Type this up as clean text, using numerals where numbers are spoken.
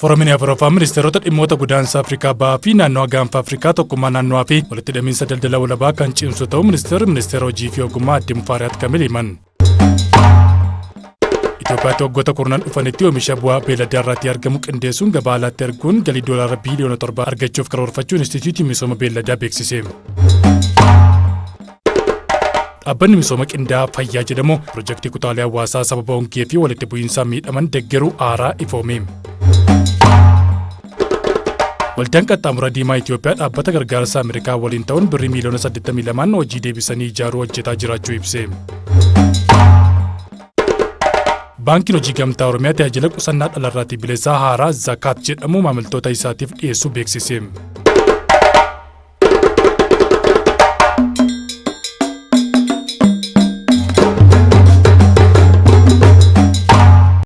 Fooramiin afuraffaan ministeerota dhimmoota godaansa Afrikaa Bahaa fi naannoo gaanfa Afrikaa tokkummaa naannoo fi walitti hidhamiinsa daldala walabaa kan cimsu ta'uu ministeerri ministeera hojii fi ogummaa Aadde Mufaariyaat Kamil himan. Itoophiyaatti waggoota kurnan dhufanitti oomisha bu'aa beelladaa irratti argamu qindeessuun gabaa alaatti erguun galii doolaara biiliyoona 7 argachuuf karoorfachuu Inistituutii Misooma Beelladaa beeksise. Dhaabbanni misooma qindaa'aa fayyaa jedhamu pirojektii kutaalee hawaasaa sababa hongee fi walitti bu'iinsaa miidhaman deeggaruu haaraa ifoome. Waldaan Qaxxaamura Diimaa Itoophiyaa dhaabbata gargaarsa Ameerikaa waliin ta'uun birrii miiliyoona 82 hojii deebisanii ijaaruu hojjetaa jiraachuu ibse. Baankiin Hojii Gamtaa Oromiyaa tajaajila qusannaa dhalarraatii bilisaa haaraa Zakaat jedhamu maamiltoota isaatiif dhiyeessuu beeksise.